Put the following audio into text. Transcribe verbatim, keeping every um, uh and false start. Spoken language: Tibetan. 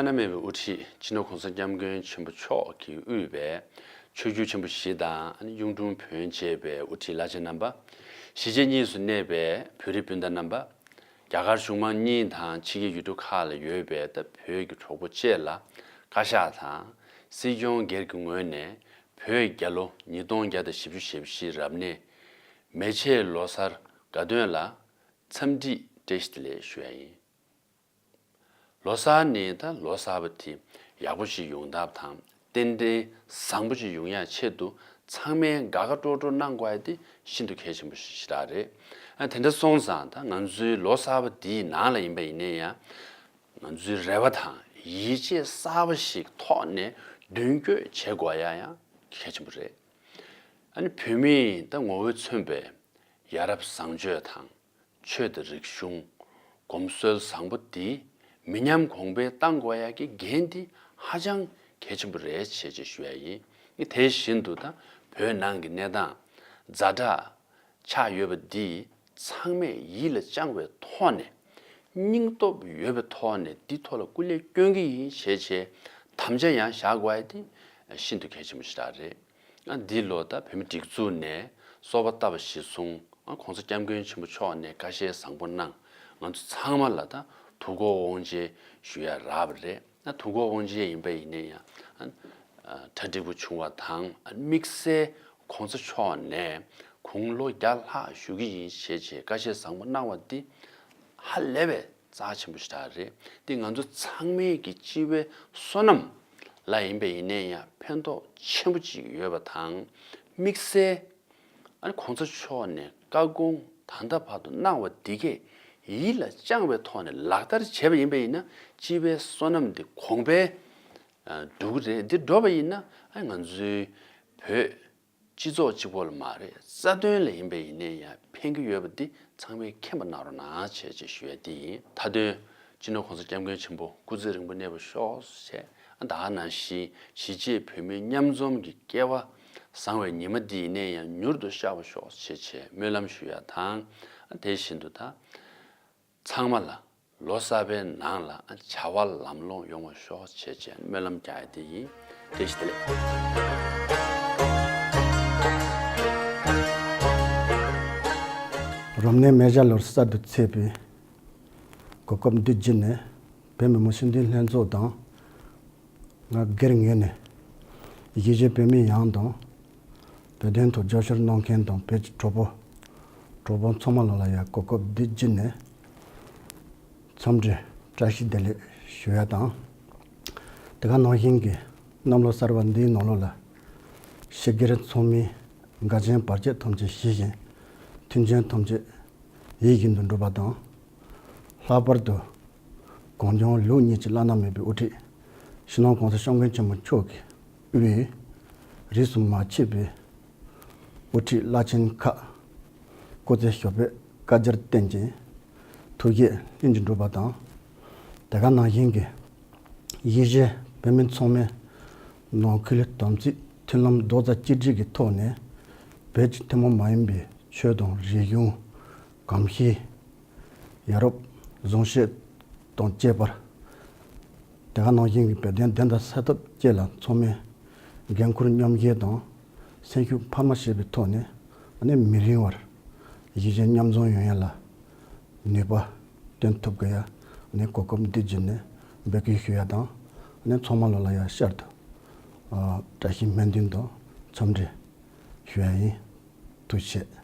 བླ་ན་མེད་པའི་དབུ་ཁྲིད་སྤྱི་ནོར་༸གོང་ས་༸སྐྱབས་མགོན་ཆེན་པོ་མཆོག་གིས་དབུས་པའི་ཆོས་བརྒྱུད་ཆེན་པོ་བཞི་དང་གཡུང་དྲུང་བོན་བཅས་པའི་དབུ་ཁྲིད་བླ་ཆེན་རྣམ་པ། གཞིས་བྱེས་གཉིས་སུ་གནས་པའི་བོད་རིགས་སྤུན་ཟླ་རྣམ་པ། རྒྱ་གར་གཞུང་མང་གཉིས་དང་ཕྱི་རྒྱལ་ཡུལ་གྲུ་ཁག་ལ་ཡོད་པའི་ད་བོད་ཀྱི་གྲོགས་པོ་བཅས་ལ་བཀའ་ཤག་དང་སྲིད་སྐྱོང་སྒེར་གྱི་ངོས་ནས་བོད་རྒྱལ་ལོ་ཉིས་སྟོང་བརྒྱ་དང་བཞི་བཅུ་ཞེ་བཞི་རབ་གནས་མེ་ཆེ་ལོ་གསར་དགའ་སྟོན་ལ་འཚམས་འདྲི་བཀྲ་ཤིས་བདེ་ལེགས་ཞུ་ཡ་ཡིན། ལོ་གསར་ནི་ད་ལོ་གསར་པ་དེ་ཡག་པོ་ཞིག་ཡོང་ཐབས་དང་རྟེན་འབྲེལ་བཟང་པོ་ཞིག་ཡོང་ཡ་ཆེད་དུ་ཚང་མས་དགའ་དགའ་སྤྲོ་སྤྲོ་གནང་དགོས་ཡ་དེ་ཤིན་ཏུ་གལ་ཆེན་པོ་ཞིག་རེད། ཨ་དེ་འདྲ་སོང་ཙང་ད་ང་ཚོའི་ལོ་གསར་པ་འདིའི་ནང་ལ་ཡིན་པ་ཡིན་ན་ཡང་ང་ཚོའི་རེ་བ་དང་ཡིད་ཆེས་གསར་པ་ཞིག་ཐོག་ནས་མདུན་སྐྱོད་བྱེད་དགོས་ཡ་ཡང་གལ་ཆེན་པོ་རེད། ཨ་ནི་བོད་མིའི་ད་ངོ་བོས་མཚོན་པའི་ཡ་རབས་བཟང་སྤྱོད་དང་། ཆོས་དང་རིག་གཞུང་། གོམས་སྲོལ་བཟང་པོ་འདི་མི་ཉམས་གོང་འཕེལ་གཏང་དགོས་ཡ་གི་འགན་འདི་ཧ་ཅང་གལ་ཆེན་པོ་རེད་ཅེས་ཅེས་ཞུ་ཡ་ཡིན། ཨི་དེ་བཞིན་དུ་ད་བོད་ནང་གི་གནས་སྟངས་ཛ་དྲག་ཆགས་ཡོད་པ་འདི་ཚང་མས་ཡིད་ལ་བཅངས་པའི་ཐོག་ནས་སྙིང་སྟོབས་ཡོད་པའི་ཐོག་ནས་འདི་ཐོག་ལ་སྐུ་ལས་སྐྱོན་གྱི་ཡིན་ཞེས་བྱས་དམ་བཅའ་ཡང་བཞག་དགོས་ཡ་དེ་ཤིན་ཏུ་གལ་ཆེན་པོ་ཞིག་རེད། ཨ་འདི་ལོ་ད་བོད་མི་སྒྲིག་འཛུགས་ནས་སོ་པ་ལྟ་བུ་གཞིར་བཟུང་ཨ་༸གོང་ས་༸སྐྱབས་མགོན་ཆེན་པོ་མཆོག་ནས་བཀའ་བཞེས་བཟང་པོ་གནང་། ང་ཚོ་ཚང་མ་ལ་ད་དུས་འཁོར་དབང་ཆེན་ཞུ་ཡ་རག་པ་རེད། ཨ་དུས་འཁོར་དབང་ཆེན་ཡིན་པ་ཡིན་ན་ཡང་ཨ་གྲ་སྒྲིག་པོ་བྱུང་བ་དང་ཨ་དམིགས་བསལ་༸གོང་ས་མཆོག་ནས་དགུང་ལོ་བརྒྱ་ལྷག་བཞུགས་ཀྱི་ཡིན་ཞེས་བྱས་བཀའ་བཞེས་བཟང་པོ་གནང་བ་འདི་ཧ་ལས་པའི་རྩ་ཆེན་པོ་ཞིག་རེད། འདི་ང་ཚོ་ཚང་མའི་གི་སྤྱི་བའི་བསོད་ནམས་ལ་ཡིན་པ་ཡིན་ན་ཡང་ཕན་ཐོགས་ཆེན་པོ་ཅིག་ཡོད་པ་དང་། དམིགས་བསལ་ཨ་ནི་༸གོང་ས་མཆོག་ནས་བཀའ་དགོངས་ད་ལྟ་བར་དུ་གནང་བ་འདི་གས་ཡིད་ལ་བཅངས་པའི་ཐོག་ནས་ལག་བསྟར་བྱས་པ་ཡིན་པ་ཡིན་ན་སྤྱི་བའི་བསོད་ནམས་འདི་གོང་འཕེལ་འགྲོ་གི་རེད། འདི་འགྲོ་བ་ཡིན་ན་ཨ་ང་ཚོའི་བོད་སྤྱི་ཚོགས་གཅིག་པོ་ལ་མ་རེད། རྩ་དོན་ལ་ཡིན་པ་ཡིན་ནའི་ཡང་ཕན་གྱི་ཡོད་པ་འདི་ཚང་མས་མཁྱེན་པ་གནང་རོགས་གནང་བྱས་ཅེས་ཞུ་ཡ་འདི་ཡིན། མཐའ་དོན་སྤྱི་ནོར་༸གོང་ས་༸སྐྱབས་མགོན་ཆེན་པོ་སྐུ་ཚེ་རིང་པོ་གནས་པར་ཤོག་ཅེས་ད་ག་ནང་བཞིན་གཞིས་བྱེས་བོད་མི་མཉམ་འཛོམས་ཀྱི་སྐལ་བ་བཟང་བའི་ཉི་མ་འདི་ཡིན་ནའི་ཡང་མྱུར་དུ་ཤར་བར་ཤོག་ཅེས་བྱས་སྨོན་ལམ་ཞུ་ཡ་དང་། དེ་བཞིན་དུ་ད། ཚང་མ་ལ་ལོ་གསར་པའི་ནང་ལ་བྱ་བ་ལམ་ལྷོང་ཡོང་བར་ཤོག་ཅེས་བྱས་སྨོན་ལམ་རྒྱག་ཡ་དེ་ཡིན། བཀྲ་ཤིས་བདེ་ལེགས། རབ་གནས་མེ་བྱ་ལོར་གསར་དུ་ཚེས་པའི་གོ་སྐབས་འདི་བརྒྱུད་ནས་བོད་མི་མང་སྤྱི་འཐུས་ལྷན་ཚོགས་དང་། ང་སྒེར་ངོས་ནས་གཞིས་བྱེས་བོད་མི་ཡོངས་དང་། བོད་དོན་ཐོག་རྒྱབ་སྐྱོར་གནང་མཁན་དང་བོད་ཀྱི་གྲོགས་པོ་གྲོགས་པོ་ཚང་མ་ལ་ལ་ཡ་གོ་སྐབས་འདི་བརྒྱུད་ནས་འཚམས་འདྲི་བཀྲ་ཤིས་བདེ་ལེགས་ཞུ་ཡ་དང་། དེ་ག་ནང་བཞིན་གྱི་གནམ་ལོ་གསར་པ་འདིའི་ནང་ལོགས་ལ་ཤི་སྒེར་ཚང་མས་དགའ་ཆེན་བར་ཆད་ཐམས་ཅད་ཞི་ཞིང་མཐུན་རྐྱེན་ཐམས་ཅད་ཡིད་བཞིན་དུ་འགྲུབ་པ་དང་། ལྷག་པར་དུ་གངས་ལྗོངས་ལུགས་གཉིས་ཀྱི་བླ་ན་མེད་པའི་དབུ་ཁྲིད་སྤྱི་ནོར་༸གོང་ས་༸སྐྱབས་མགོན་ཆེན་པོ་མཆོག་གིས་དབུས་རིས་སུ་མ་ཆད་པའི་དབུ་ཁྲིད་བླ་ཆེན་ཁག་སྐུ་ཚེ་ཞབས་པད་བསྐལ་བརྒྱར་བརྟན་ཅིང་ཐུགས་བསྐྱེད་ལྷུན་གྱིས་འགྲུབ་པ་དང་། དེ་ག་ནང་བཞིན་གྱི་གཞིས་བྱེས་བོད་མི་ཚང་མས་ནང་ཁུལ་དམ་ཚིག་མཐུན་ལམ་རྡོག་རྩ་གཅིག་སྒྲིལ་གྱི་ཐོག་ནས་བོད་ཀྱི་ཐུན་མོང་མ་ཡིན་པའི་ཆོས་དང་རིག་གཞུང་གོམས་གཤིས། ཡ་རབས་གཟུངས་བཤད་དང་བཅས་པར། དེ་ག་ནང་བཞིན་གྱི་བོད་དོན་བདེན་དང་ས་ཐོབ་བཅས་ལ་ཚང་མས་འགན་ཁུར་མཉམ་བཞེས་དང་སེམས་ཤུགས་འཕར་མ་བྱེད་པའི་ཐོག་ནས་ཨ་ནི་མི་རིང་བར་གཞིས་བྱེས་མཉམ་འཛོམས་ཡོང་ཡ་ལ་ནུས་པ་བཏོན་ཐུབ་དགོས་ཡ་ཨ་ནི་གོ་སྐབས་འདི་བརྒྱུད་ནས་འབོད་སྐུལ་ཞུ་ཡ་དང་ཨ་ནི་ཚང་མ་ལོ་ལ་ཡ་ཤར་དུ་བཀྲ་ཤིས་སྨོན་འདུན་དང་འཚམས་འདྲི་ཞུ་ཡ་ཡིན། ཐུགས་རྗེ་ཆེ།